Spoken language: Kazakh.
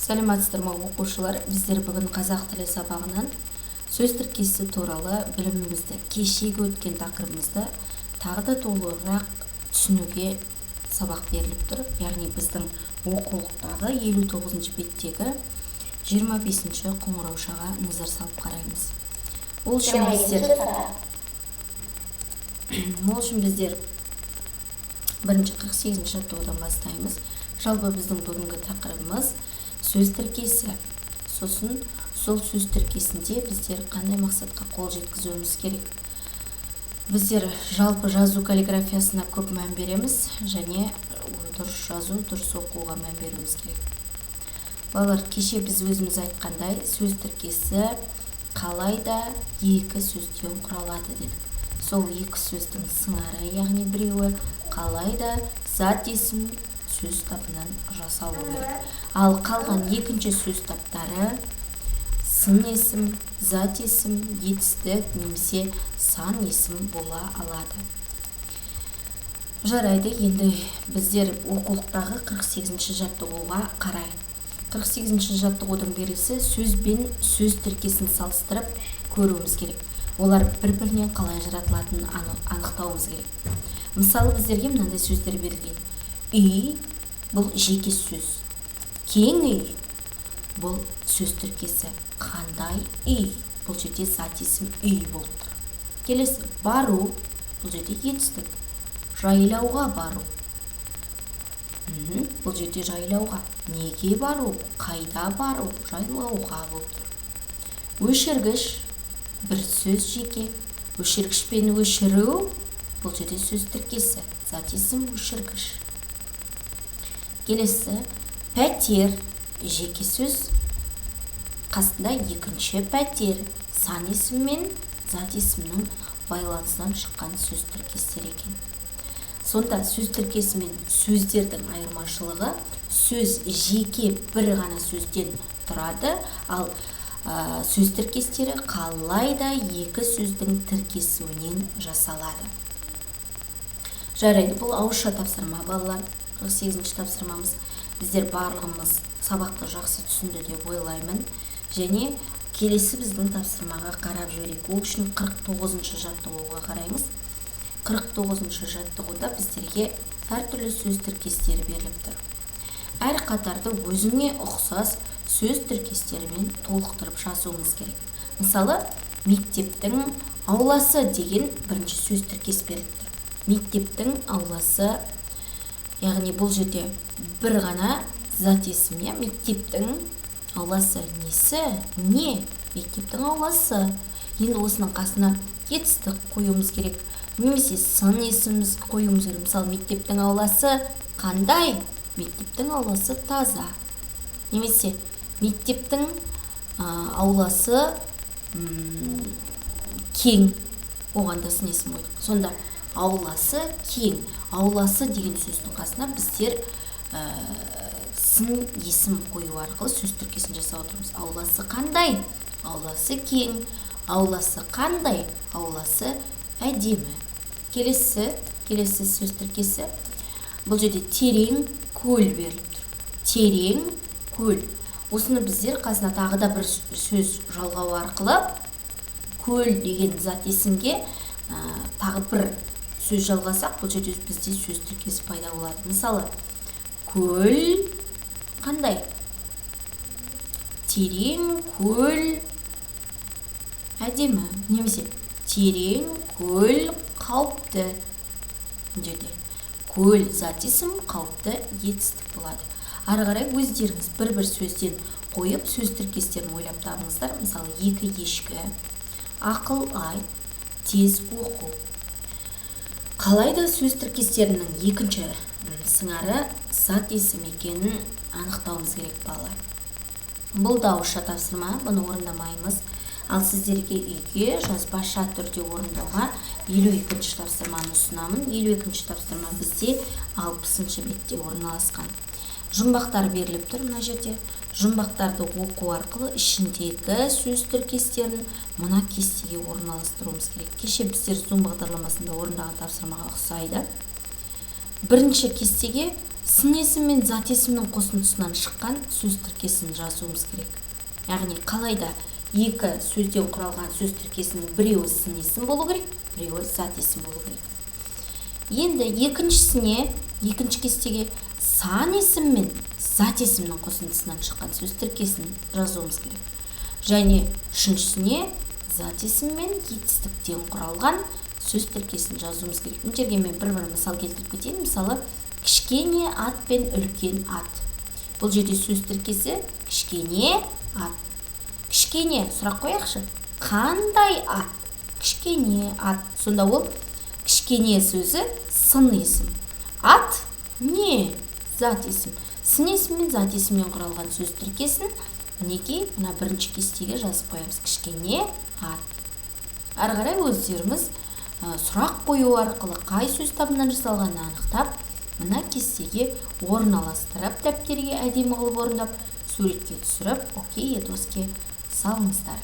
Сәлеметсіздер ме, оқушылар! Біздер бүгін қазақ тілі сабағынан сөз тіркесі туралы білімімізді, кешегі өткен тақырыбымызды тағы да толығырақ түсінуге сабақ беріліп тұр. Яғни біздің оқулықтағы 59-беттегі 25 қоңыраушаға назар салып қараймыз. Ол үшін біздер бірінші 48 жаттығудан бастаймыз. Жалпы, біздің бүгінгі тақырыбымыз – сөз тіркесі. Сосын сол сөз тіркесінде біздер қандай мақсатқа қол жеткізуіміз керек? Біздер жалпы жазу каллиграфиясына көп мән береміз және дұрыс жазу, дұрыс оқуға мән беруіміз керек. Балалар, кеше біз өзіміз айтқандай, сөз тіркесі қалай да екі сөзден құралады дедік. Сол екі сөздің сыңары, яғни біреуі қалай да зат есім сөз табынан жасалу керек, ал қалған екінші сөз таптары сын есім, зат есім, етістік немесе сан есім бола алады. Жарайды, енді біздер оқулықтағы 48 жаттығуға қарайық. 48 жаттығудың белгісі: сөз бен сөз тіркесін салыстырып көруіміз керек, олар бір бірінен қалай ажыратылатынын анықтауымыз керек. Мысалы, біздерге мынандай сөздер берілген: үй – бұл жеке сөз, кең үй – бұл сөз тіркесі, қандай үй – бұл жерде зат есім үй болып тұр. Келесі бару – бұл жерде етістік, жайлауға бару. Бұл жерде жайлауға, неге бару, қайда бару? Жайлауға болып тұр. Өшіргіш – бір сөз жеке, өшіргішпен өшіру – бұл жерде сөз тіркесі, зат есім өшіргіш. Келесі пәтер – жеке сөз, қасында екінші пәтер – сан есім мен зат есімнің байланысынан шыққан сөз тіркестері екен. Сонда сөз тіркесі мен сөздердің айырмашылығы: сөз жеке бір ғана сөзден тұрады, ал сөз тіркестері қалай да екі сөздің тіркесуінен жасалады. Жарайды, бұл ауызша тапсырма, балалар, 48 тапсырмамыз. Біздер барлығымыз сабақты жақсы түсінді деп ойлаймын. Және келесі біздің тапсырмаға қарап жіберейік. Ол үшін 49 жаттығуға қараймыз. 49 жаттығуда біздерге әртүрлі сөз тіркестері беріліп тұр. Әр қатарды өзіңе ұқсас сөз тіркестерімен толықтырып жазуымыз керек. Мысалы, мектептің ауласы деген бірінші сөз тіркес беріліп тұр. Мектептің ауласы, яғни бұл жерде бір ғана зат есім, иә. Мектептің ауласы несі? Не? Мектептің ауласы. Енді осының қасына етістік қоюымыз керек немесе сын есіміз қоюымыз керек. Мысалы, мектептің ауласы қандай? Мектептің ауласы таза. Немесе мектептің ауласы кең, оған да сын есім қойдық. Сонда ауласы кең. Ауласы деген сөздің қасына біздер сын есім қою арқылы сөз тіркесін жасап отырмыз. Ауласы қандай? Ауласы кең. Ауласы қандай? Ауласы әдемі. Келесі сөз тіркесі: бұл жерде терең көл беріліп тұр. Терең көл. Осыны біздер қасына тағы да бір сөз жалғау арқылы, көл деген зат есімге тағы бір сөз жалғасақ, бұл жерде бізде сөз тіркесі пайда болады. Мысалы, көл қандай? Терең көл әдемі немесе терең көл қауіпті. Мына жерде көл зат есім, қауіпті етістік болады. Ары қарай өздеріңіз бір бір сөзден қойып, сөз тіркестерін ойлап табыңыздар. Мысалы, екі ешкі, ақыл айт, тез оқу. Қалайда сөз тіркестерінің екінші сыңары зат есім екенін анықтауымыз керек, балалар. Бұл да ауызша тапсырма, бұны орындамаймыз. Ал сіздерге үйге жазбаша түрде орындауға 52 тапсырманы ұсынамын. 52 тапсырма бізде 60 бетте орналасқан. Жұмбақтар беріліп тұр мына жерде. Жұмбақтарды оқу арқылы ішіндегі сөз тіркестерін мына кестеге орналастыруымыз керек. Кеше біздер Zoom бағдарламасында орындаған тапсырмаға ұқсайды. Бірінші кестеге сын есім қоямыз. Сын есім мен зат есімнің қосындысынан шыққан сөз тіркесін жазуымыз керек. Яғни қалайда екі сөзден құралған сөз тіркесінің біреуі сын есім болу керек, біреуі зат есім болу керек. Енді екіншісіне, екінші кестеге сан есім мен зат есімнің қосындысынан шыққан сөз тіркесін жазуымыз керек. Және үшіншісіне зат есім мен етістіктен құралған сөз тіркесін жазуымыз керек. Мына жерге мен бір-бір мысал келтіріп кетейін. Мысалы, кішкене ат пен үлкен ат. Бұл жерде сөз тіркесі кішкене ат. Кішкене, сұрақ қояйықшы. Қандай ат? Кішкене ат. Сонда ол кішкене сөзі сын есім. Ат не? Зат есім. Сын есім мен зат есімнен құралған сөз тіркесін мінекей мына бірінші кестеге жазып қоямыз. Кішкене ат. Ары қарай өздеріңіз сұрақ қою арқылы қай сөз табынан жасалғанын анықтап, мына кестеге орналастырып, дәптерге әдемі қылып орындап, суретке түсіріп, Окей Едоске салыңыздар.